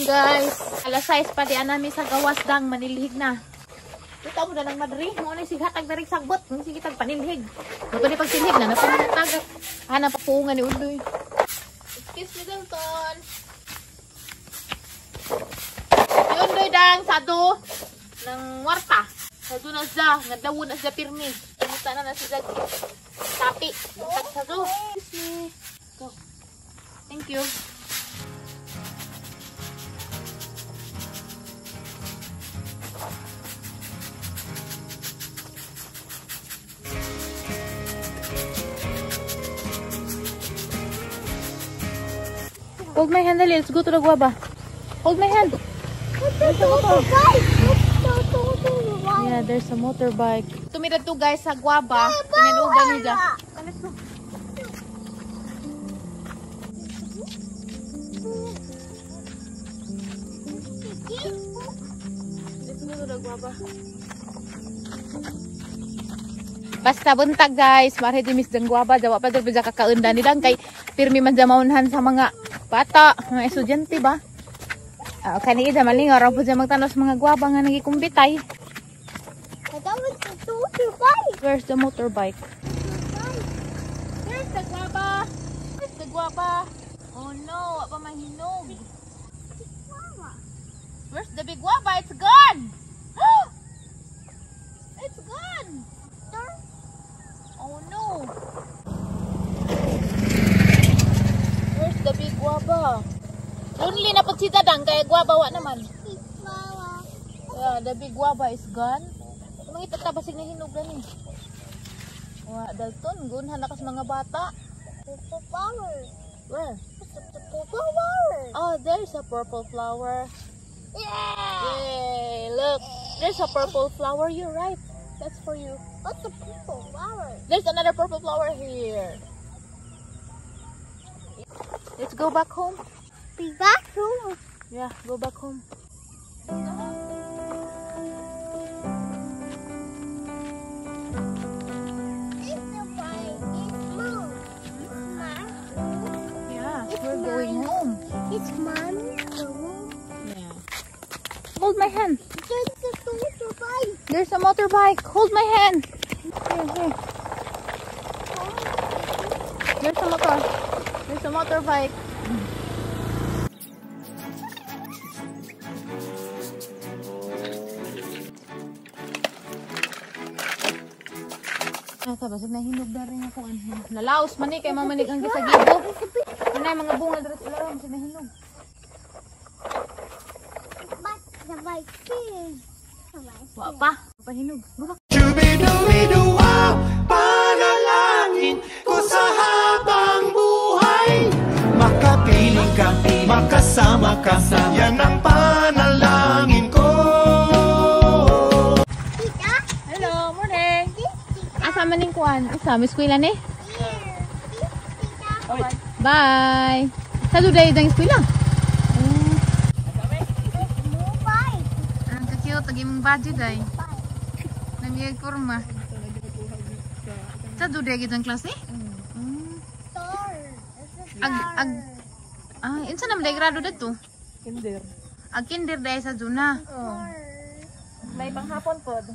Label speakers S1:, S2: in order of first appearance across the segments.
S1: Guys. Alas 6 pa di anami sa gawas dang manilhig na. Ito mo na ng madri. Mo na sighatag na rin sagbot. Sige tag panilhig. Mo ni pagsilhig na napanatag. Ah, napapuungan ni Undoy. Excuse me, Dalton. Si Undoy dang sado ng warta. Sado na siya. Nga dawon na siya pirmi. Kumusta na na siya tapi. Tag sado. Excuse me. Go. Thank you. Hold my hand, dali. Let's go to the guava. Hold my hand.
S2: There's a motorbike.
S1: Yeah, there's a motorbike. Tumira to guys sa guava. Pinanugan niya. Let's go. Let's go to the guava. Basta buntag guys, mare di miss dang guava, jawa pa diri kakaundan nilang kay pirmi man jamaunhan sa mga bata, mga estudyante ba? Kani ida malingaw ra pud magtanos mga guava nga nagikumbitay. Where's the motorbike? There's the guava. There's the guava. Oh no, wa pa mahinog. Where's the big guava? It's gone. It's gone. Oh no. Where's the big guava? Lonely na pud si Dadang kaya guava wa naman. Yeah, the big guava is gone. Mga itatabasig na hinog gani. Wa Dalton, gunhan na kas mga bata.
S2: Purple flower.
S1: Where?
S2: The purple flower.
S1: Oh, there's a purple flower.
S2: Yeah.
S1: Yay, look. There's a purple flower. You're right. That's for you.
S2: What's the purple flower?
S1: There's another purple flower here. Let's go back home.
S2: Be back home.
S1: Yeah, go back home.
S2: It's the bike. It's mom. It's mom.
S1: Yeah,
S2: It's
S1: we're going
S2: mine.
S1: Home.
S2: It's mom's home.
S1: Yeah. Hold my hand.
S2: There's a motorbike.
S1: There's a motorbike. Hold my hand. Here, here. There's a motor. There's a motorbike. Nasa basig nahinog na rin ako. Nalaos man eh, kay mamanig ang gisagibo. Ano yung mga bunga dito sa ilaw, basig nahinog.
S2: But the bike is.
S1: Wa pa. Pahinog. Baba.
S3: Chubidubiduwa, panalangin ko sa habang buhay. Makapiling ka, makasama ka, yan ang panalangin ko.
S2: Tita?
S1: Hello, morning. Asa man ning kuan? Isa, may eskwela ni?
S2: Here. Tita.
S1: Bye. Sa duday dang eskwela.
S2: Bike.
S1: Ang ka-cute ang imong budget ay. Namiyag porma. Sa duday gid ang klase?
S2: Star.
S1: Ag ag ah, unsa naman day grado dadto?
S4: Kinder.
S1: Ag kinder day sa Juna.
S4: Oh. May panghapon pod.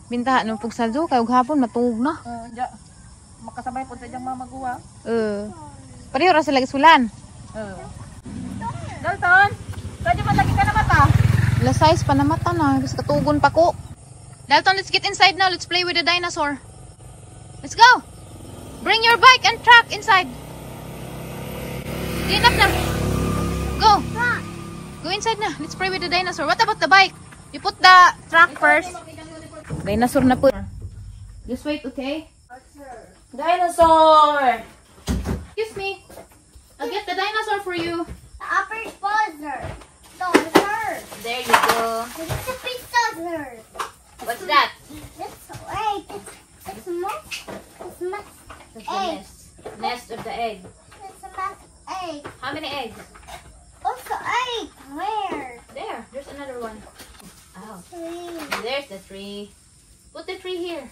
S1: Bintaha no pug sa kay og hapon matuog na.
S4: Oh, ja. Makasabay pod sa iyang mama guwa.
S1: Pareho ra sila gisulan.
S4: Oh. Dalton, pwede man lagi ka na mata.
S1: Alas 6 pa na mata na, kasi katugon pa ko. Dalton, let's get inside now. Let's play with the dinosaur. Let's go. Bring your bike and truck inside. Clean up na. Go. Go inside na. Let's play with the dinosaur. What about the bike? You put the truck first. Dinosaur na po. Just wait, okay?
S4: Dinosaur!
S1: Excuse me. I'll get the dinosaur for you.
S2: The upper buzzer. Dinosaur.
S1: There you go.
S2: It's a big dinosaur.
S1: What's that?
S2: It's egg. It's most. It's must.
S1: That's the
S2: Egg.
S1: nest. Nest of the egg.
S2: It's a must egg.
S1: How many eggs?
S2: Also egg. Where?
S1: There. There's another one. Oh.
S2: Tree.
S1: There's the tree. Put the tree here.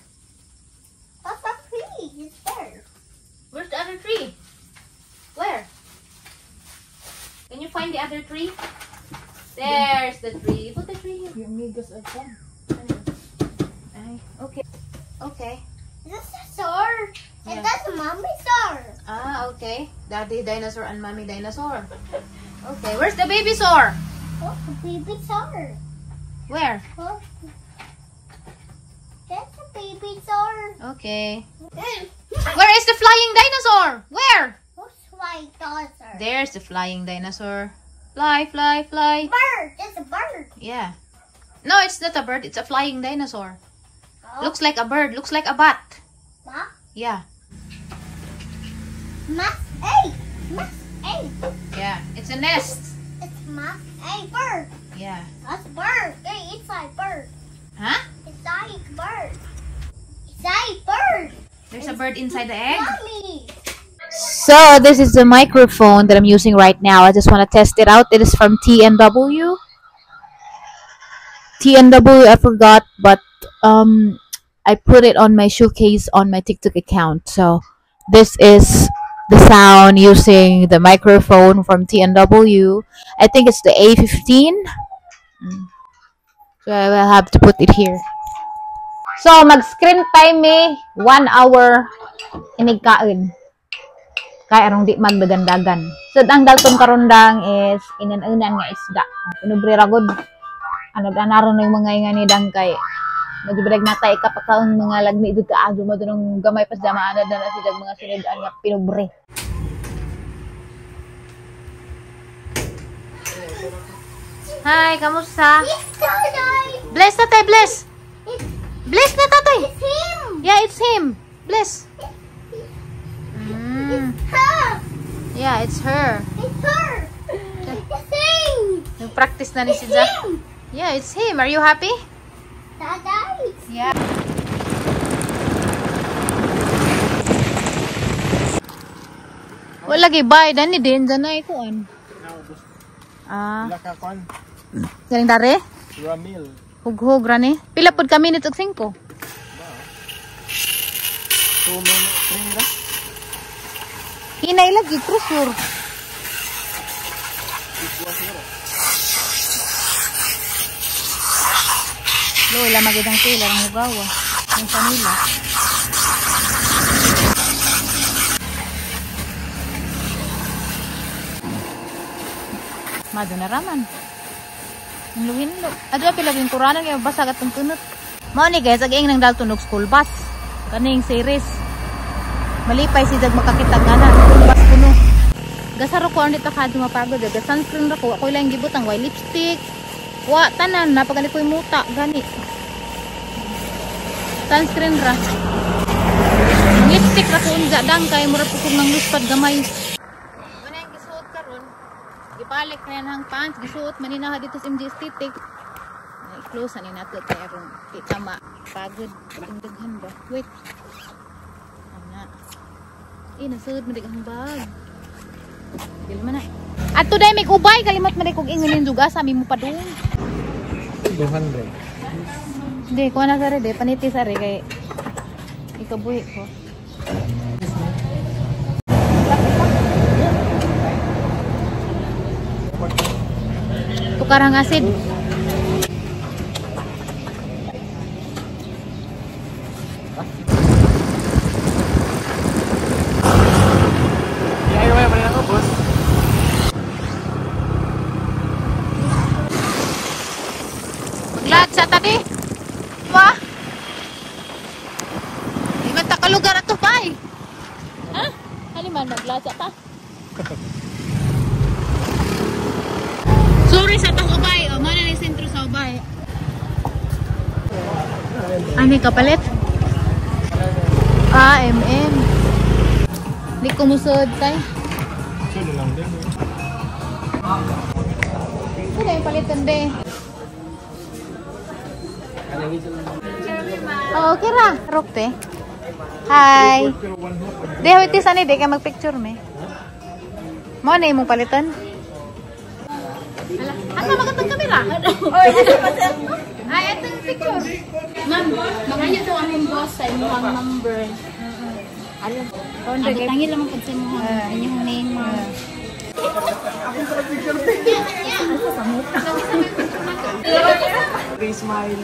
S2: What's a tree? It's there.
S1: Where's the other tree? Where? Can you find the other tree? There's the tree. Put the tree here.
S4: Yung migos at ka.
S1: Ay, okay. Okay.
S2: This is soar. And that's mommy soar.
S1: Ah, okay. Daddy dinosaur and mommy dinosaur. Okay, where's the baby saur?
S2: Oh, the baby soar.
S1: Where?
S2: Oh. That's a baby soar.
S1: Okay. Where is the flying dinosaur? Where?
S2: Who's white dinosaur?
S1: There's the flying dinosaur. Fly, fly, fly.
S2: Bird. That's a bird.
S1: Yeah. No, it's not a bird. It's a flying dinosaur.
S2: Oh.
S1: Looks like a bird. Looks like a bat.
S2: Ma.
S1: Yeah.
S2: Mas eight. Mas eight.
S1: Yeah. It's a nest.
S2: It's mas eight bird.
S1: Yeah.
S2: That's bird. Hey, it's like bird.
S1: Huh?
S2: It's like bird. It's like bird.
S1: There's a bird inside the egg.
S2: Mommy.
S1: So this is the microphone that I'm using right now. I just want to test it out. It is from TNW. TNW, I forgot, but I put it on my showcase on my TikTok account. So this is the sound using the microphone from TNW. I think it's the A15. So I will have to put it here. So mag-screen time me 1 hour inigkain. Kaya arong di magdagandagan. So ang Dalton karundang is inan-unan nga isda. Pinubre ra gud. Ano anaron na yung mga nga ni dang kay medyo breg na tay kapakaon mga lagmi jud kaayo mo dunong gamay pas dama anad na sila mga sinudan nga pinubre. Hi, kamusta?
S2: It's Tatay.
S1: Bless tatay, bless. Bless na tatay.
S2: It's him.
S1: Yeah, it's him. Bless.
S2: It's her.
S1: Yeah, it's her.
S2: It's her. It's him.
S1: Nag-practice na ni si
S2: It's
S1: Jack.
S2: him.
S1: Yeah, it's him. Are you happy?
S2: Tatay.
S1: Yeah. Wala lagi bay dani din dyan ay kuan. Ah,
S3: Wala ka kwan.
S1: galing dare?
S3: Ramil.
S1: Hughog ra ni. Pila pod ka minutes og 5?
S3: 2 minutes. 3 ra.
S1: Hinay lagi pressure. Lola magidang tila ang hugawa. Ang kanila. Mado na raman. Ang luhin-lo. Adto pila yung kuranan kay basag atong kunot. Mao ni guys, ag ng Dalton og school bus. Kaning series. Malipay si dag makakita nga na. School bus kuno. Gasaro ko ang dito ka mapagod. Ga sunscreen ra ko. Ako lang gibutang way lipstick. Wa tanan napagani koy muta gani. Sunscreen ra. Lipstick ra ko unja dang kay mura pud kog nang luspad gamay. Wala yung gisuot karon. Gipalik na yan ang pants, gisuot maninaha dito sa MG Aesthetic. I-close na ni nato kay aron di tama pagod ang daghan ba. Wait. Ana. Eh nasud man ang bag. Dili man na. Adto day may kubay kalimot man kog ingon nin duga sa mi mo padung.
S3: 200.
S1: Hindi, kuha na sari de, paniti sari kay ikabuhi ko. Tukarang asid.
S3: Ayaw man ako, boss.
S1: Maglahat sa tati. Wa? Di man ta kalugar ato pa eh. Ha? Ano man maglahat sa ta? Sorry sa tang ubay. O, mana na yung sentro sa ubay. Ano yung kapalit? Ah, MM. Di ko musod tay.
S3: Sino lang din.
S1: Sino yung palitan de? Oh, okay ra. Rok te. Hi. Di hawit ti di kay magpicture me. Mo na imong palitan? Asa magatong kamera? Ay, itong picture.
S4: Ma'am, mangayo daw among boss sa imuhang number.
S1: Ano?
S4: Abot tangil lamang pud sa imuhang inyong name, ma'am.
S3: Smile.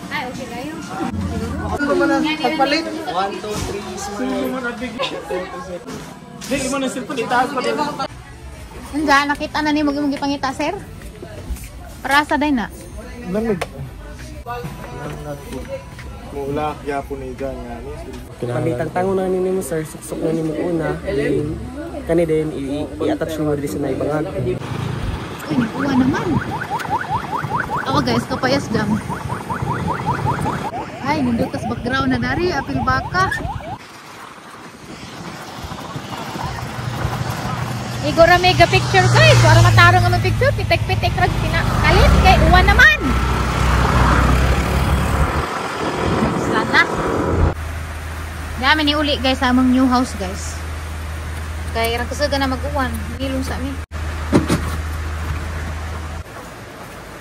S1: Ay, okay kayo.
S3: Pagpalit. 1, 2, 3, smile. Hindi mo na cellphone, itaas pa din.
S1: Unsa, nakita na ni mo imong gipangita, sir? Para sa day na.
S3: Lamig. Mula gyapon ni dyan nga ni.
S5: Palitang tango na nimo sir, suksok na nimo una, then kani din i-attach nimo diri sa naibangag.
S1: Uy, nakuha naman. Ako guys, kapayas jam. Ay, nindot tas background na dari, apil baka. Igora mega picture guys. Para matarong ang picture, pitek-pitek rag pinakalit kay uwan naman. Sana. Dami ni uli guys sa among new house guys. Kay ra kusaga na mag-uwan, gilong sa ami.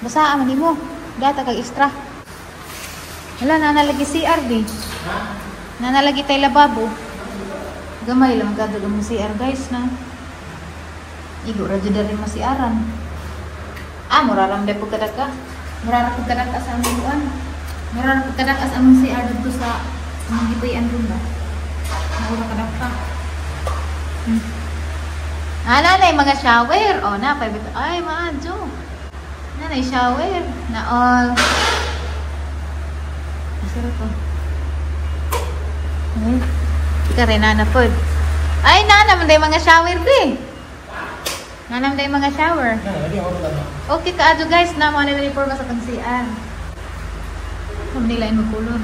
S1: Basa man nimo. Data kag extra. Wala na nalagi CR di. Nanalagi tay lababo. Gamay lang kadto ang CR guys na. Igo ra jud diri masiaran. Ah, mura ram day pud kadaka. Mura ra pud kadaka sa among kuan. Mura ra pud kadaka sa among CR didto sa among gipuy-an ron ba. Mura kadaka. Ah, nanay mga shower. Oh, na pa ay maadyo. Nanay shower na all. Masarap to. Ay, kare nana pod. Ay, nana man day mga shower di. Nana man day mga shower. Okay ka adyo guys, na mo nila reforma sa tang CR. Mo nila in color.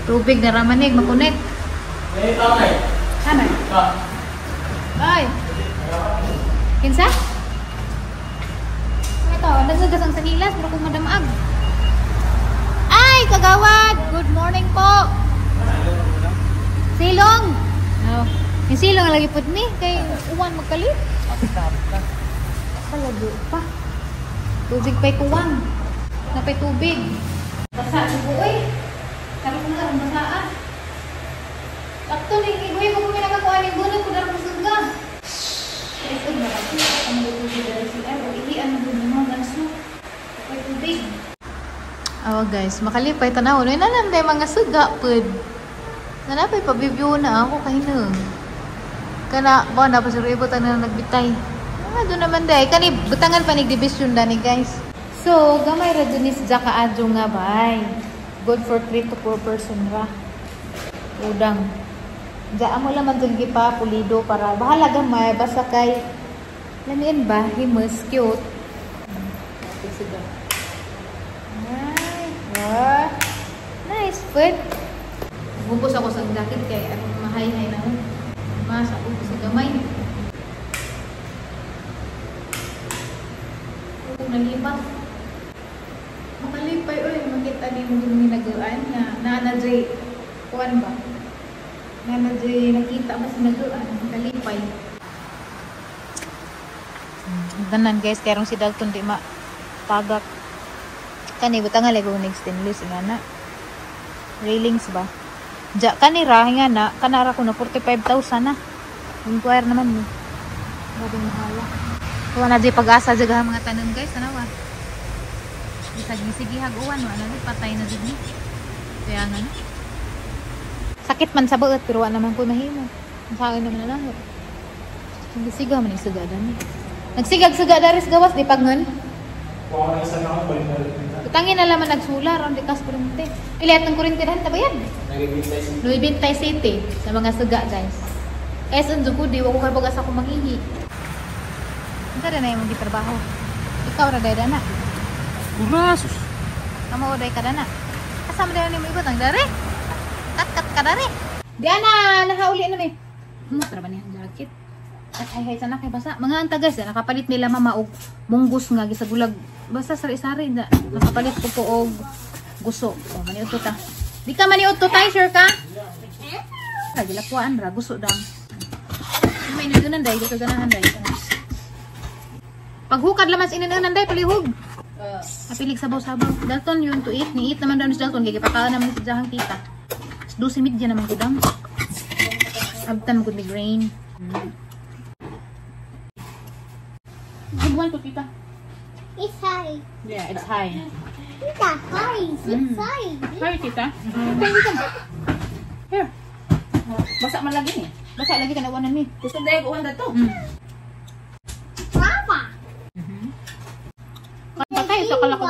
S1: Tubig na ramanig makunik. Ano? Ay. Kinsa? Ito, nagsagas ang sanilas, pero kung madamag. Ay, kagawad! Good morning po! Silong! Oh, yung silong lagi po ni, kay uwan magkalit. Palagi pa. Tubig pa'y kuwang. Napay tubig. Basa ko uy. Sabi ko na, basaan. Sakto, iguy ko kung nakakuha ng bunot ko darang suga. Isog na kasi, ang tubig dari CR, o ihian mo mo ganso. Napay tubig. Oh guys, makalipay tanaw. Noy nananday mga suga pud. Nanapay pa-review na ako kahinang. Kana ba na pa siguro ibutan na nagbitay. Ah, do naman day kani butangan pa nig division dani guys. So, gamay ra jud ni sa kaadyo nga bay. Good for 3 to 4 person ra. Udang. Diya mo lang man dun gipa pulido para bahala gamay basta kay lamian ba himus cute. Suga. Ay, nice food. Bubos ako sa jacket kay anong mahay-hay na ako. Masa ko sa gamay. Kung nalipa. Makalipay oy, makita ni mo ginagawan na naana jay kuan ba? Naana jay nakita ba sa naguan, makalipay. Danan guys, kay rong si Dalton di ma tagak. Kani butangan lagi og stainless nga na. Railings ba? Ja kani ra nga na kanara ko na 45,000 na. Inquire naman ni. Grabe mahala. Kuha na di pag-asa jud ang mga tanom guys, tanawa. Bisag gisigihag uwan wa na patay na jud ni. Kaya nga na. Sakit man sa buot pero wa naman ko mahimo. Sa akin naman na lang. Gisiga man yung suga dani. Nagsigag-suga daris gawas di pagngon. Utangin na laman nagsular on di kas kurente. Piliat ng kurente dahan ta ba yan? Nuibintay City sa mga suga guys. Es unjo ko di wa ko kabag asa ko manghihi. Unsa na imong gitrabaho? Ikaw ra day dana.
S5: Urasus.
S1: Amo day ka dana. Asa man dayon nimo ibutang dare? Kat-kat ka dare. Di ana nahauli na mi. Mo tra ba ni ang jacket? At hay-hay sana kay basa. Mga antagas nakapalit nila mama og munggus nga gisagulag. Basta sari-sari na nakapalit ko po og guso. O maniudto ta. Di ka maniudto tay, sure ka? Lagi lapuan ra guso dang. May inunan day, di ka ganahan day. Paghukad laman sa inunan day, palihog. Apilig sabaw-sabaw. Dalton, you want to eat? Ni-eat naman daw ni si Dalton. Kaya gipakaon naman si Jahang tita. 12:30 naman gudang. Abtan mo gud migraine. Good one to tita.
S2: It's high.
S1: Yeah, it's high.
S2: Tita, high. It's high.
S1: Hi, tita. Here.
S4: Basa man lagi ni.
S1: Basa lagi ka na uwanan ni.
S4: Gusto dahil uwan na to.
S2: Guava.
S1: Patay ito kala ko.